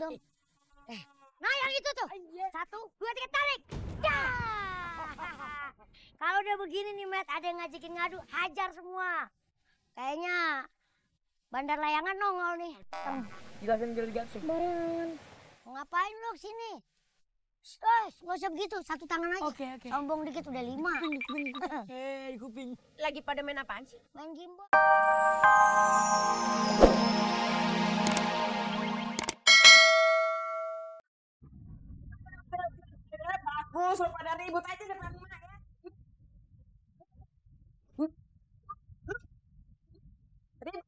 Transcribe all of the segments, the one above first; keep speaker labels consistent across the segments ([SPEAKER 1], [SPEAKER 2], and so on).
[SPEAKER 1] dong. Nah yang itu tuh. 1, 2, 3 tarik. Kalau udah begini nih Met, ada yang ngajakin ngadu, hajar semua. Kayaknya Bandar Layangan nongol nih.
[SPEAKER 2] Jelasin.
[SPEAKER 1] Barengan. Mau ngapain lo kesini? Nggak usah begitu, satu tangan aja.
[SPEAKER 2] Oke.
[SPEAKER 1] Sombong dikit udah 5.
[SPEAKER 2] Hei, kuping.
[SPEAKER 3] Lagi pada main apaan sih?
[SPEAKER 1] Main gimbal.
[SPEAKER 3] Bagus, lo pada ribut aja depan emak ya. Ribut.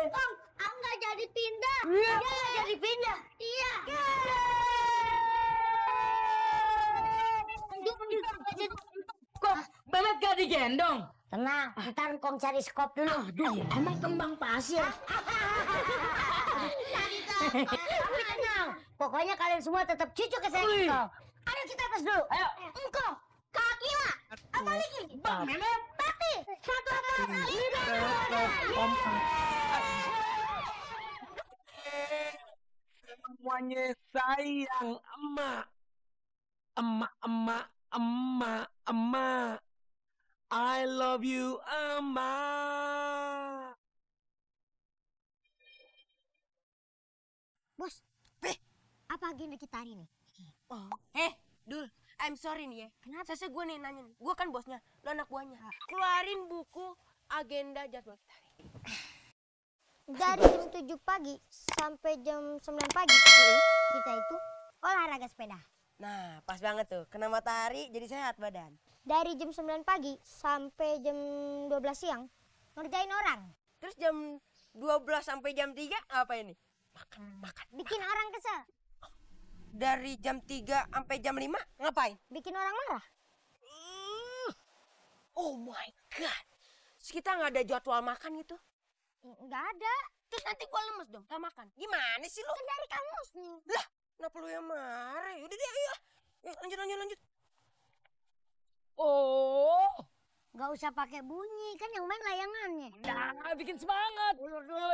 [SPEAKER 1] Om, aku nggak jadi pindah. Jadi pindah. Iya.
[SPEAKER 2] Kok Mehmet gak digendong?
[SPEAKER 1] Tenang, ntar Kong cari skop dulu.
[SPEAKER 2] Aduh, emang kembang pasir.
[SPEAKER 1] Tapi tenang, pokoknya kalian semua tetap cucu ke saya. Ayo kita tes dulu.
[SPEAKER 2] Ayo.
[SPEAKER 1] Engkau, kaki lah. Apa lagi?
[SPEAKER 2] Bang Mehmet.
[SPEAKER 1] Tapi, satu apa?
[SPEAKER 4] Semuanya sayang emak. Emak. I love you, emak.
[SPEAKER 1] Bos, apa agenda kita hari ini?
[SPEAKER 3] Dul, I'm sorry nih ya.
[SPEAKER 1] Kenapa?
[SPEAKER 3] Saya gue nih nanya nih. Gue kan bosnya, lo anak buahnya. Keluarin buku agenda jadwal kita hari ini.
[SPEAKER 1] Dari jam 7 pagi sampai jam 9 pagi, kita itu olahraga sepeda.
[SPEAKER 3] Nah, pas banget tuh. Kena matahari jadi sehat badan.
[SPEAKER 1] Dari jam 9 pagi sampai jam 12 siang, ngerjain orang.
[SPEAKER 3] Terus jam 12 sampai jam 3 apa ini? Makan.
[SPEAKER 1] Bikin orang kesel,
[SPEAKER 3] Dari jam 3 sampai jam 5 ngapain?
[SPEAKER 1] bikin orang marah.
[SPEAKER 3] Oh my God. Terus kita nggak ada jadwal makan gitu.
[SPEAKER 1] Nggak ada.
[SPEAKER 3] Terus nanti gua lemes dong, nggak makan. Gimana sih lo?
[SPEAKER 1] Kan dari kamus nih.
[SPEAKER 3] Lah, kenapa lu yang marah? Yaudah deh, ayo. Yuk, lanjut.
[SPEAKER 2] Oh,
[SPEAKER 1] Nggak usah pakai bunyi, kan yang main layangannya.
[SPEAKER 2] udah bikin semangat.
[SPEAKER 1] Ulur dulu.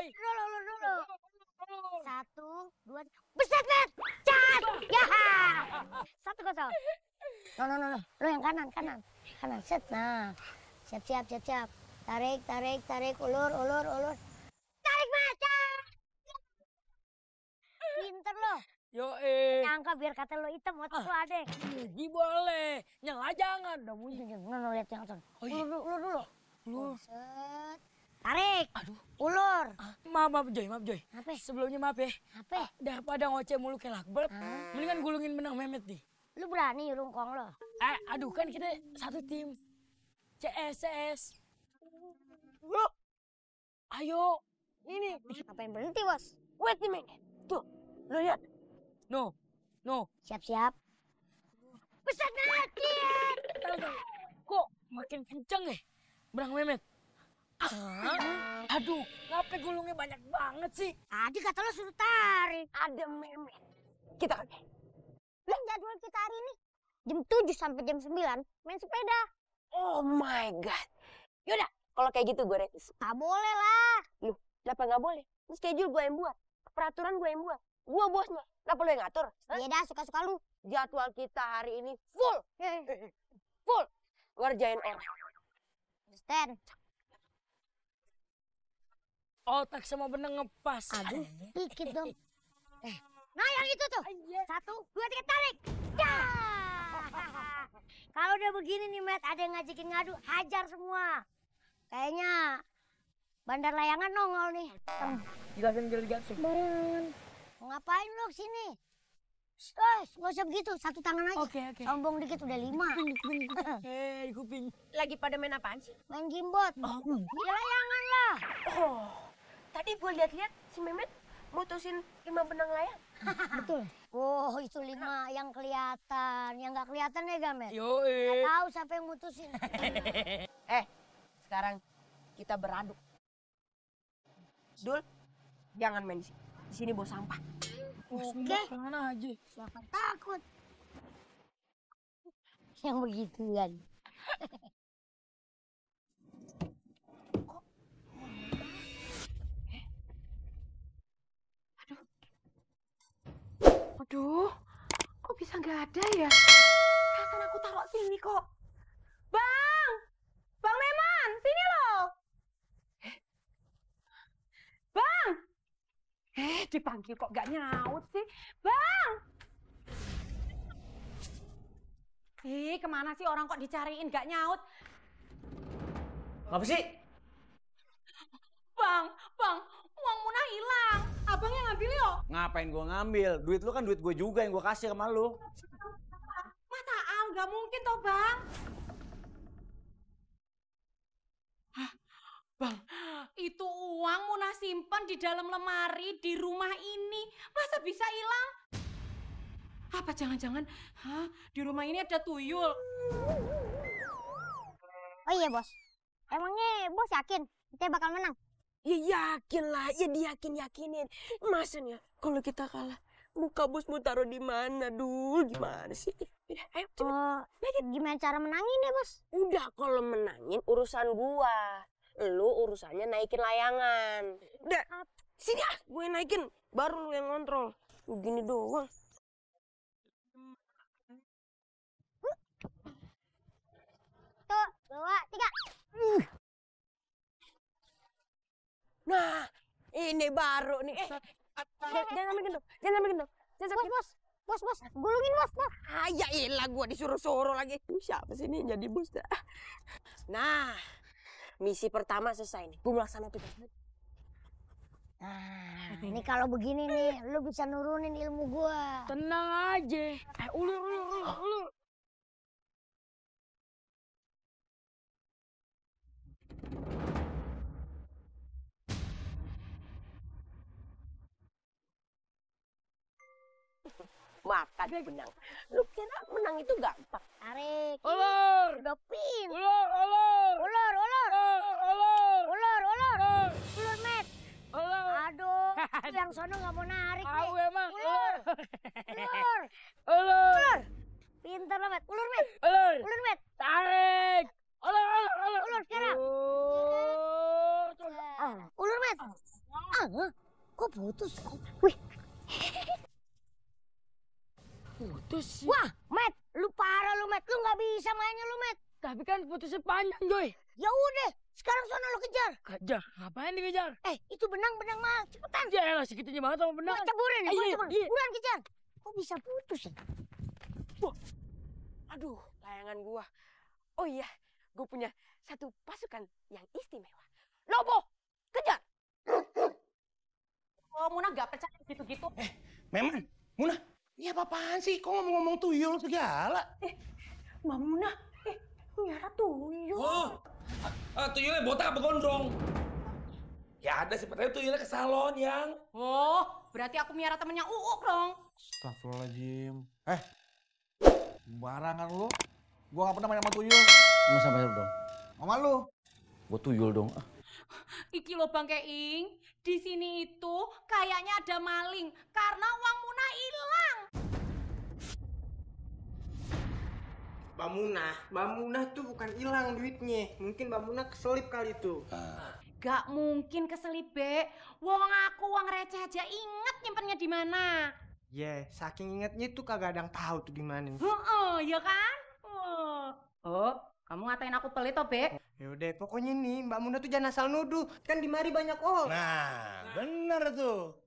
[SPEAKER 1] 1, 2, beset bet, cat, ya. 1-0. No. Lo yang kanan, set. Nah, siap. Tarik, ulur. Tarik macam. Pinter lo.
[SPEAKER 2] Yo,
[SPEAKER 1] Nyangka biar kata lo hitam, otak lo adek.
[SPEAKER 2] boleh. Nyala jangan. Udah muncul.
[SPEAKER 1] No, lihat yang atas.
[SPEAKER 2] Oh, iya.
[SPEAKER 1] Ulur dulu.
[SPEAKER 2] Ulur.
[SPEAKER 1] Set. Tarik.
[SPEAKER 2] Aduh.
[SPEAKER 1] Ulur.
[SPEAKER 2] Maaf Joy.
[SPEAKER 1] Apa?
[SPEAKER 2] Sebelumnya maaf ya.
[SPEAKER 1] Apa?
[SPEAKER 2] Daripada ngoceh mulu kayak lakbel,
[SPEAKER 1] Hah?
[SPEAKER 2] mendingan gulungin benang Mehmet nih.
[SPEAKER 1] Lu berani rungkong lo?
[SPEAKER 2] Aduh kan kita satu tim. CS. Ayo.
[SPEAKER 3] Ini,
[SPEAKER 1] Ngapain berhenti, Bos?
[SPEAKER 3] wait a minute. Tuh, lu lihat.
[SPEAKER 2] No.
[SPEAKER 1] Siap. Beset mati.
[SPEAKER 2] Tahu. Kok makin kenceng ya benang Mehmet? Aduh, ngapa gulungnya banyak banget sih?
[SPEAKER 1] Tadi kata lo suruh tarik.
[SPEAKER 3] Ada Mehmet. Kita kan.
[SPEAKER 1] Lah jadwal kita hari ini jam 7 sampai jam 9 main sepeda.
[SPEAKER 3] Oh my God. Yaudah, kalau kayak gitu gue retis.
[SPEAKER 1] Gak boleh lah.
[SPEAKER 3] Loh, kenapa nggak boleh? Ini schedule gue yang buat. Peraturan gue yang buat. Gue bosnya. Kenapa lu yang ngatur? Hah?
[SPEAKER 1] Ya dah, suka-suka lu.
[SPEAKER 3] Jadwal kita hari ini full. Full. Ngerjain orang.
[SPEAKER 1] Understand?
[SPEAKER 2] Otak sama benang ngepas.
[SPEAKER 1] Aduh, dikit dong. Nah yang itu tuh. 1, 2, 3 tarik. Ya. Kalau udah begini nih Met, ada yang ngajakin ngadu, hajar semua. Kayaknya Bandar Layangan nongol nih.
[SPEAKER 2] Jelasin.
[SPEAKER 1] Barengan. Mau ngapain lo kesini? Nggak usah begitu, satu tangan aja.
[SPEAKER 2] Oke.
[SPEAKER 1] Sombong dikit udah 5.
[SPEAKER 2] Hei, kuping.
[SPEAKER 3] Lagi pada main apaan sih?
[SPEAKER 1] Main gimbot. Ya layangan lah.
[SPEAKER 3] Oh, tadi gue lihat-lihat si Mehmet mutusin 5 benang layang.
[SPEAKER 1] Betul. Oh, itu 5 yang kelihatan. Yang nggak kelihatan ya Gamet?
[SPEAKER 2] Yo,
[SPEAKER 1] Nggak tahu siapa yang mutusin.
[SPEAKER 3] Sekarang kita beradu. Dul, Jangan main di sini. Di sini bos sampah.
[SPEAKER 2] Oke. Mana aja.
[SPEAKER 1] Siapa takut? Yang begituan.
[SPEAKER 3] Aduh, kok bisa nggak ada ya? Perasaan aku taruh sini kok. Bang! Bang Meman, sini loh! Bang! Dipanggil kok nggak nyaut sih? Bang! Kemana sih orang kok dicariin nggak nyaut?
[SPEAKER 5] Apa sih?
[SPEAKER 3] Bang, uang Munah hilang. Abang yang ngambil yo.
[SPEAKER 5] Ngapain gua ngambil? Duit lu kan duit gue juga yang gua kasih sama lu.
[SPEAKER 3] Masa nggak mungkin toh bang? Hah, bang, itu uang Munah simpan di dalam lemari di rumah ini. Masa bisa hilang? Apa jangan-jangan, di rumah ini ada tuyul?
[SPEAKER 1] Oh iya bos, emangnya bos yakin kita bakal menang?
[SPEAKER 3] Ya yakin lah, ya diyakin-yakinin. Masa nih kalau kita kalah, muka bos mau taruh di mana dul? Gimana sih? Ayo
[SPEAKER 1] Gimana cara menangin ya bos?
[SPEAKER 3] udah kalau menangin urusan gua. Lu urusannya naikin layangan. Udah, sini gue naikin. Baru lu yang ngontrol. Begini doang.
[SPEAKER 1] Tuh, 2, 3.
[SPEAKER 3] Nah, ini baru nih. Jangan sampai gendong. Jangan sampai gendong. Jangan sampai gendong.
[SPEAKER 1] Bos, gulungin bos.
[SPEAKER 3] Ah, ya elah gua disuruh-suruh lagi. Siapa sih ini yang jadi bos dah? Nah, misi pertama selesai nih. Gua melaksanakan tugas.
[SPEAKER 1] Nah, ini kalau begini nih, lu bisa nurunin ilmu gua.
[SPEAKER 2] Tenang aja. Ulur.
[SPEAKER 3] Makan benang. Lu kira menang itu gampang?
[SPEAKER 1] Tarik.
[SPEAKER 2] Ulur.
[SPEAKER 1] Udah pin.
[SPEAKER 2] Ulur.
[SPEAKER 1] Ulur. Ulur, Met.
[SPEAKER 2] Ulur.
[SPEAKER 1] Aduh, yang sono nggak mau narik nih.
[SPEAKER 2] Aku emang.
[SPEAKER 1] Ulur. Pintar lo, Met. Ulur, Met. Ulur, Met.
[SPEAKER 2] Tarik.
[SPEAKER 1] Ulur, sekarang. Ulur, Met. Kok putus? Wih.
[SPEAKER 2] Putus.
[SPEAKER 1] Wah, Met. Lu parah lu, Met. Lu nggak bisa mainnya lu, Met.
[SPEAKER 2] Tapi kan putusnya panjang, Joy.
[SPEAKER 1] Ya udah, sekarang sono lu kejar.
[SPEAKER 2] Kejar. Ngapain dikejar?
[SPEAKER 1] Itu benang mah. Cepetan.
[SPEAKER 2] Ya elah segitunya banget sama benar.
[SPEAKER 1] Gua ceburin nih,
[SPEAKER 2] Iya.
[SPEAKER 1] Buruan kejar. Kok bisa putus ya?
[SPEAKER 3] Aduh, layangan gua. Oh iya, gua punya satu pasukan yang istimewa. Lobo, kejar. Oh, Munah gak percaya gitu-gitu.
[SPEAKER 6] Meman, Munah, ini apa-apaan sih? Kok ngomong-ngomong tuyul segala?
[SPEAKER 3] Mbak Munah, miara tuyul.
[SPEAKER 4] Oh, tuyulnya botak apa gondrong? Ya ada sih, katanya tuyulnya ke salon yang.
[SPEAKER 3] Oh, berarti aku miara temennya Uuk dong.
[SPEAKER 6] Astagfirullahaladzim. Barangan lu. Gua gak pernah main sama tuyul.
[SPEAKER 5] Masa dong?
[SPEAKER 6] Sama lu.
[SPEAKER 5] Gua tuyul dong.
[SPEAKER 3] Iki loh Bang Keing, di sini itu kayaknya ada maling karena uang Munah hilang.
[SPEAKER 7] Mbak Munah tuh bukan hilang duitnya. Mungkin Mbak Munah keselip kali itu.
[SPEAKER 3] Gak mungkin keselip, Be. Wong aku uang receh aja inget nyimpennya di mana.
[SPEAKER 7] Saking ingetnya tuh kagak ada yang tahu tuh di mana.
[SPEAKER 3] Ya kan? Oh, kamu ngatain aku pelit toh, Be?
[SPEAKER 7] Ya udah, pokoknya nih Mbak Munah tuh jangan asal nuduh. Kan di mari banyak orang.
[SPEAKER 6] Nah, bener tuh.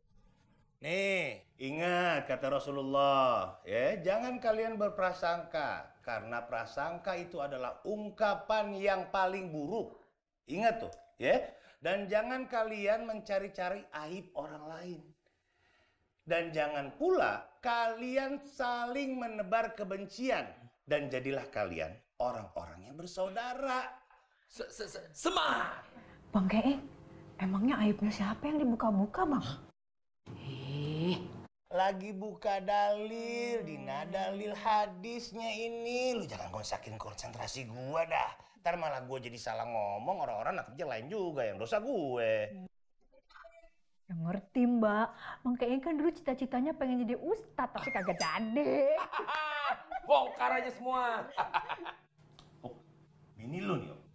[SPEAKER 6] Nih, ingat kata Rasulullah, ya, jangan kalian berprasangka. Karena prasangka itu adalah ungkapan yang paling buruk. Ingat tuh, ya. Dan jangan kalian mencari-cari aib orang lain. Dan jangan pula kalian saling menebar kebencian. Dan jadilah kalian orang-orang yang bersaudara.
[SPEAKER 4] Semak.
[SPEAKER 8] Bang Keing, emangnya aibnya siapa yang dibuka-buka, Bang?
[SPEAKER 6] Lagi buka dalil, Dina, dalil hadisnya ini. Lu jangan konsakin konsentrasi gua dah. Ntar malah gua jadi salah ngomong, orang-orang nangkepnya lain juga, yang dosa gue.
[SPEAKER 8] Ya ngerti mbak, makanya kan dulu cita-citanya pengen jadi ustadz tapi kagak jadi.
[SPEAKER 4] Bongkar aja semua.
[SPEAKER 6] Oh, bini lu nih, Om.